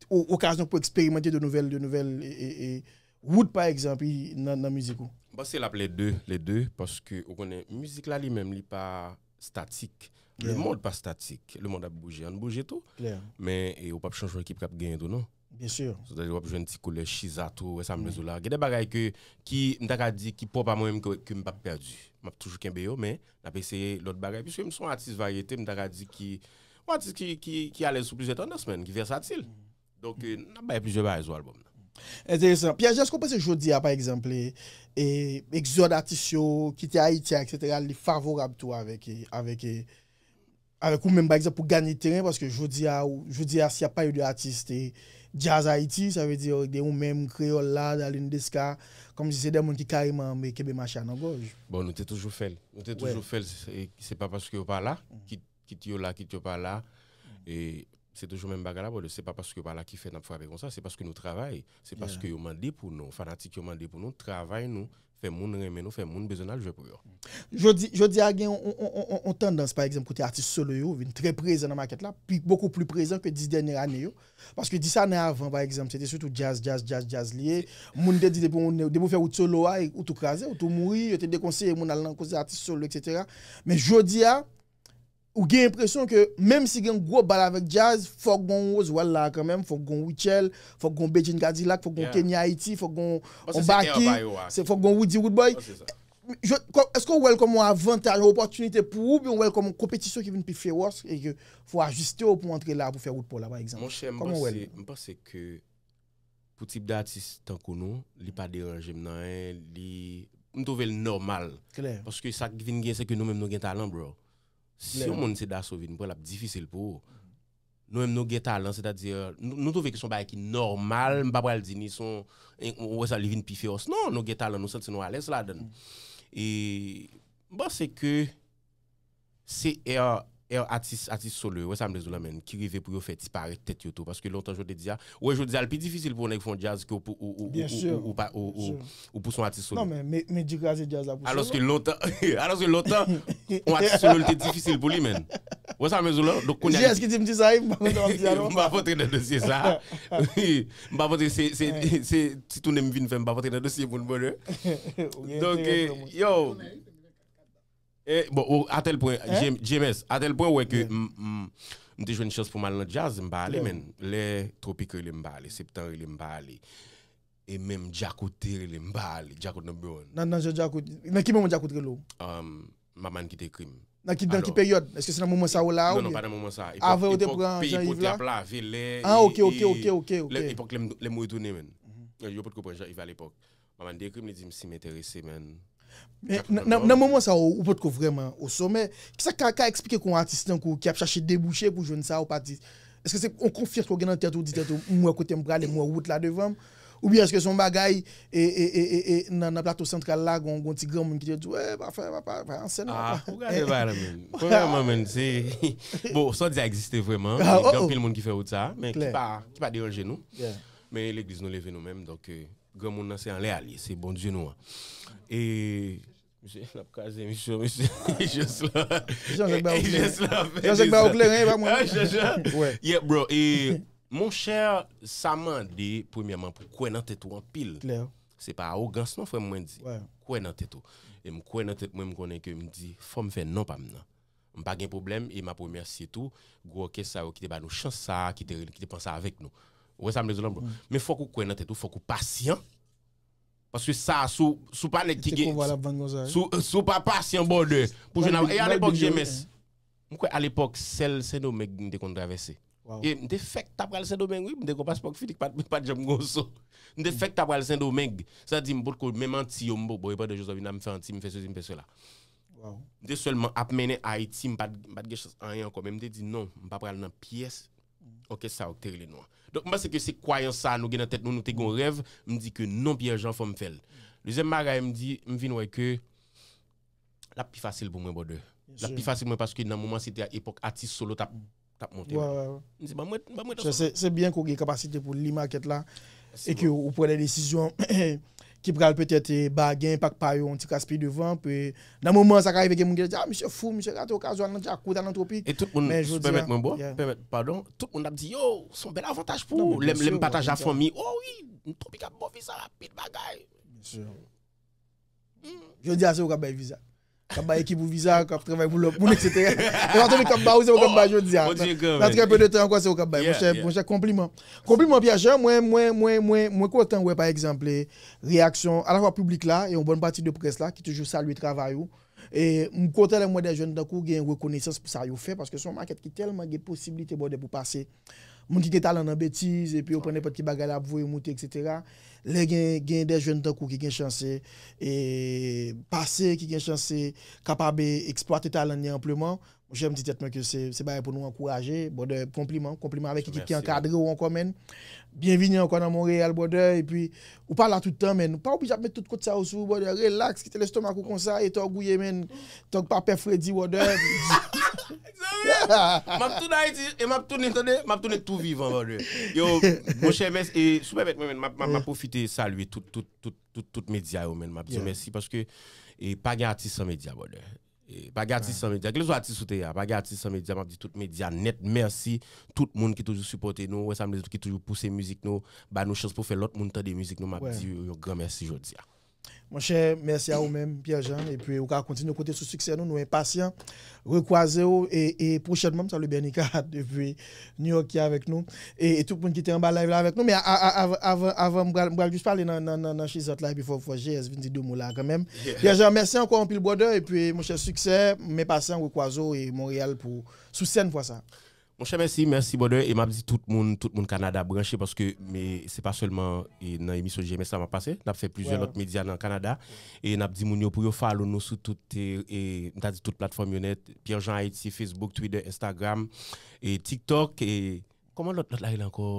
o- okazyon pou eksperimante de nouvèl, de nouvèl e, e, e, wout, pa egzanp, i- nan, nan mizik ou? M panse l ap les deux, les deux, paske ou konnen mizik la li menm li pa statik. Le monde pa statik. Le monde ap bouje. Ann bouje tou. Klè. Men e, ou p ap chanje yon ekip k ap genyen tou, non. Byen si. Sètadi w ap jwenn ti koulè chiza tou, wè sa m bezwen la. Gen de bagay ke, ki, m ta ka di, ki pwòp a mwen menm ke, ke m p ap pèdi. M ap toujou kenbe yo, men n ap eseye lòt bagay. Piske m se yon atis varyete, m ta ka di ki, yon atis ki, ki, ki alèz sou plizyè tandans, men, ki vèsatil. Donk, eh, n ap bay plizyè bagay sou albòm nan. Enteresan. Pierre Jean, èske w panse jodi a, pa egzanp, e, e, egzòd atis yo, kite Ayiti a, etsetera, li favorab tou avèk, e, avèk, e, avèk ou menm, pa egzanp, pou ganye teren, paske jodi a, ou- jodi a, si y ap pale de atis, e, djaz Ayiti, sa vle di de ou menm, Kreyòl la, Darline Desca, kòmsi se de moun ki kareman me kenbe mache a nan gòj. Bon, nou te toujou fè l. Nou te toujou fè l. Se, se pa paske yo pa la, kit, kit yo la, kit yo pa la. E se toujou menm bagay la, brother. Se pa paske yo pa la ki fè n ap frape konsa, se paske nou travay. Se paske yo mande pou nou, fanatik yo mande pou nou travay nou, fè moun renmen nou, fè moun bezwen n al jwe pou yo. Jodi, jodi a gen yon, yon, yon, yon, yon tandans, pa egzanp, kote atis solo yo vin trè prezan nan makèt la, pi, bokou pli prezan ke dis dènye ane yo. Paske dis ane avan, pa egzanp, se te sitou djaz, djaz, djaz, djaz li ye. Moun te di depi w, depi w fè wout solo a, ou tou kraze, ou tou mouri, yo te dekonseye moun al nan koze atis solo, etsetera. Men jodi a, ou gen enpresyon ke menm si gen gwo bal avèk djaz, fòk gon Roswell la kanmenm, fòk gon Rutshelle, fòk gon Bedjine Cadillac, fòk gon Kenny Haiti, fòk gon Baky, se fòk gon Roody Roodboy. Èske w wè l kòm yon avantaj, yon opòtinite pou ou, oubyen w wè l kòm yon konpetisyon ki vin pi fewòs e ke fò w ajiste w pou w antre la pou fè wout pa w la, pa egzanp? Monchè, m panse, m panse ke pou tip de atis tankou nou, li pa deranje m nan anyen, li, m twouve l nòmal. Paske sa k vin gen, se ke nou menm nou gen talan, bro. Si yon moun se daso vin pran l, ap difisil pou ou. Nou menm nou gen talan, sètadi, nou, nou twouve ke se yon bagay ki nòmal, m pa pral di ni se yon, e, ou wè sa li vin pi fewòs. Non, nou gen talan, nou santi nou alèz ladan l. E m panse ke se air, air atis, atis solo yo, wè sa m vle di w la, men, ki rive pou yo fè disparèt tèt yo tou. Paske lontan, jan w te di a, ou wè jodi a, l pi difisil pou yon nèg fè yon djaz ke ou, ou, ou, ou, ou, ou, ou pa, ou, ou, ou pou se yon atis solo. Non, men, men, men di kraze djaz la pou solo. Alòske lontan, alòske lontan, yon atis solo, l te difisil pou li, men. Wè sa m vle di w la? Donk, kounye a, J S ki di m di sa, wi, m pa konn sa w ap di a, non. M pa antre nan dosye sa. M pa antre, se, se, se ti tounen m vin fè, m pa antre nan dosye moun, brother. Donk, eh, yo, eh, bon, o, a tèl pwen, J M S, a tèl pwen, wè ke m, m, m te jwenn chans pou m al nan djaz, m pa ale, men. Lè Tropic rele m, m pa ale. Septan rele m, m pa ale. E menm Djakout te rele m, m pa ale. Djakout number one. Nan, nan jan Djakout, nan ki moman Djakout rele w? Um, Maman ki te ekri m. Nan ki, nan ki peryòd? Èske se nan moman sa ou la a, oubyen? Non, non, pa nan moman sa. Avan yo te pran Jean Yves la? Peyi pot ap lave, lè, ah, ok, ok, ok, ok, ok. Lè, epòk lè m, lè m retounen, men. Yo potko pran Jean Yves alepòk. Manman te ekri m, li di m si m enterese, man. Men nan moman sa ou potko vrèman o somè. Kisa k ka, ka eksplike kon atis tankou ki ap chache debouche pou jwenn sa ou pa di? Èske se yon konfyans ke w gen nan tèt ou, di tèt ou, m wè kote m prale, m wè wout la devan m? Oubyen èske se yon bagay e, e, e, e, e, nan, nan plato santral la, gon, gon ti granmoun ki te di w, "Eh, pa fè, pa, pa, pa ansèn non, pa." Ou gade bagay la, menm. Premyèman, menm, se, bon, sa w di a egziste vrèman. Gen anpil moun ki fè wout sa, men ki pa, ki pa deranje nou. Men legliz nou leve nou menm, donk, granmoun nan se anlè a l ye, se Bondye nou an. E, misye, l ap kraze emisyon, misye. Jès la. Jès la, fè Jès la, ba ou kleren, e pa mwen. Yeah, bro. E, monchè, sa mande, premyèman, pou kwè nan tèt ou anpil. Se pa awogans non, frè m, mwen di. Kwè nan tèt ou. E m kwè nan tèt mwen, m konnen ke m di, fò m fè non pa m nan. M pa gen pwoblèm e m ap remèsye tou gwo òkès sa yo ki te ba nou chans sa a, ki te, ki te panse avèk nou. Ou wè sa m vle di w la, bro? Men fòk ou kwè nan tèt ou, fòk ou pasyan. Paske sa, si w, si w pa nèg ki gen, si w, si w pa pasyan, brother, pou jwenn, e alepòk, J M S, m kwè alepòk, sèl Sendomeng m te konn travèse. E m te fèk ta pral Sendomeng, wi, m te gon paspò k fini, k pa t, pa t janm gon so. M te fèk ta pral Sendomeng. Sa di m potko menm Anti yo, m bon, bon, e pandan Jozòf vin la, m fè Anti, m fè sesi, m fè sela. M te sèlman ap mennen Ayiti, m pa t, m pa t gen chans anyen ankò, men m te di non, m pa pral nan pyès òkès sa yo k te rele nou an. Donk, m panse ke se kwayans sa a nou gen nan tèt nou, nou te gen yon rèv, m di ke non, Pierre Jean, fò m fè l. Dezyèm bagay, m di, m vin wè ke l ap pi fasil pou mwen, brother. L ap pi fasil pou mwen paske nan moman se te epòk atis solo t ap, t ap monte. M di, ban mwen, ban mwen tan solo. Se, se byen ke w gen kapasite pou w li makèt la e ke w pran de desizyon ki pral petèt, e, ba, gen enpak pa yo yon ti kras pi devan. Pi, nan moman sa ka rive, gen moun ki di, "Ah, misye fou, misye rate okazyon, al nan djakout, al nan twopik." E tout moun, si w pèmèt mwen, bro, pèmèt, padon, tout moun ap di, "Yo, se yon bèl avantaj pou ou." Lè m, lè m pataje a fanmi, "Oh wi, twopik ap ba w viza rapid, bagay." Jodi a, se ou k ap bay viza. K ap bay ekip ou viza, k ap travay pou lòt moun, et cetera. E pa tande k ap ba ou, se ou k ap bay jodi a. Nan trè pe de tan ankò, se ou k ap bay. Monchè, monchè, konpliman. Konpliman, Pierre Jean, mwen, mwen, mwen, mwen, mwen kontan wè, pa egzanp, reyaksyon alafwa piblik la e yon bòn pati de près la ki toujou salye travay ou. E m kontan lè m wè de jèn tankou w gen rekonesans pou sa yo fè, paske se yon makèt ki tèlman gen posiblite, brother, pou pase. Moun ki gen talan nan betiz, epi yo pran nenpòt ki bagay la ap voye moute, et cetera. Lè gen, gen de jèn tankou w ki gen chans, e, pase, ki gen chans, e, kapab, e, eksplwate talan li anpleman, monchè, m di tèt mwen ke se, se bagay pou nou ankouraje. Brother, konpliman, konpliman avèk ekip ki ankadre w ankò, man. Byenvini ankò nan Monreyal, brother, epi ou pa la tout tan, man. Ou pa oblije ap met tout kout sa yo sou ou, brother. Relax, kite lestomak ou konsa, e tòg ou ye, man. Tòg pa pè fredi, brother. M ap tounen Ayiti e m ap tounen, tande, m ap tounen tou vivan, brother. Yo, monchè, mèsi. E si w pèmèt mwen menm, m ap, m ap, m ap pwofite salye tout, tout, tout, tout, tout medya yo, man. M ap di yo mèsi paske, e, pa gen atis san medya, brother. E, pa gen atis san medya. Kèlkeswa atis ou te ye a, pa gen atis san medya. M ap di tout medya nèt mèsi. Tout moun ki toujou sipòte nou, wè sa m vle di, ki toujou pouse mizik nou, ba nou chans pou fè lòt moun tande mizik nou, m ap di yo yon gran mèsi jodi a. Monchè, mèsi a ou menm, Pierre Jean, epi ou ka kontinye konte sou siksè nou, nou enpasyan rekwaze w, e, e pwochènman, m salye Bernica depi New York ki avèk nou, e, e tout moun ki te anba live la avèk nou, men a, a, a, avan, avan, m pral, m pral jis pale nan, nan, nan, nan Chizòt la, epi fò, fò G S vin di de mo la kanmenm. Pierre Jean, mèsi ankò anpil, brother, epi monchè, siksè, m enpasyan rekwaze w e Monreyal pou, sou sèn fwa sa. Monchè, mèsi, mèsi, brother. E m ap di tout moun, tout moun Kanada branche paske, men se pa sèlman, e, nan emisyon G M S la m ap pase. N ap fè plizyè lòt medya nan Kanada. E n ap di moun yo pou yo follow nou sou tout, e, e, m ta di tout platfòm yo nèt. Pierre Jean Haïti, Facebook, Twitter, Instagram, e TikTok, e kòman lòt, lòt la rele ankò?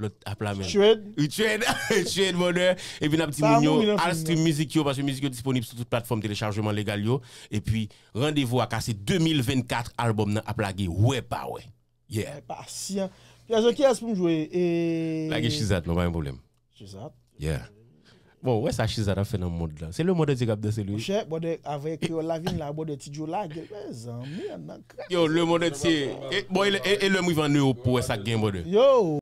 Lòt app la menm. Thread. Thread. Thread, brother. Epi n ap di moun yo al stream mizik yo paske mizik yo disponib sou tout platfòm telechajman legal yo. Epi randevou a kase de mil vennkat, albòm nan ap lage wè pa wè. Yeah. Ay, pasyan. Pierre Jean, kiyès pou m jwe? E... Lage Chizat, non, pa gen pwoblèm. Chizat? Yeah. Bon, ou wè sa Chizat ap fè nan mond lan. Se lemonn antye k ap danse l, wi. Monchè, brother, avè kreyòl la vin la, brother, Ti Djo lage l, mezanmi, an nan krak. Yo, lemonn antye. E, bon, e, e, e lè m rive ann Ewòp pou wè sa k gen, brother. Yo!